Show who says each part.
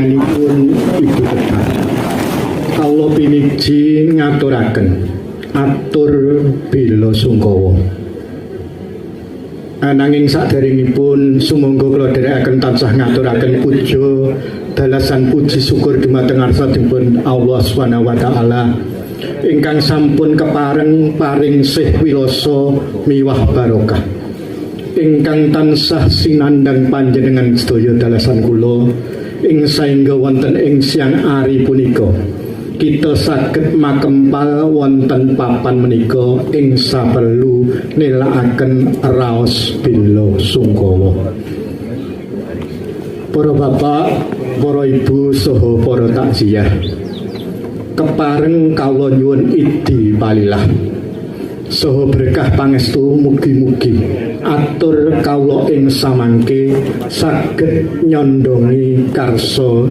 Speaker 1: Panjenenganipun Ibu Tepat. Kawula piniji ngaturaken atur bela sungkawa. Ananging saderengipun sumangga kula dherekaken tansah ngaturaken puja dalasan puji syukur dumateng ngarsanipun Allah Subhanahu wa taala ingkang sampun kepareng paring sih wilasa miwah barokah, ingkang tansah sinandang panjenengan sedaya dalasan kula ing saengga wonten ing siang ari punika kita saged makempal wonten papan menika ing saperlu nelakaken raos bela sungkawa. Para bapak, para ibu saha para takziah. Kepareng kawula nyuwun idi palilah saha berkah pangestu, mugi-mugi atur kawula ing samangke saged nyondongi karsa.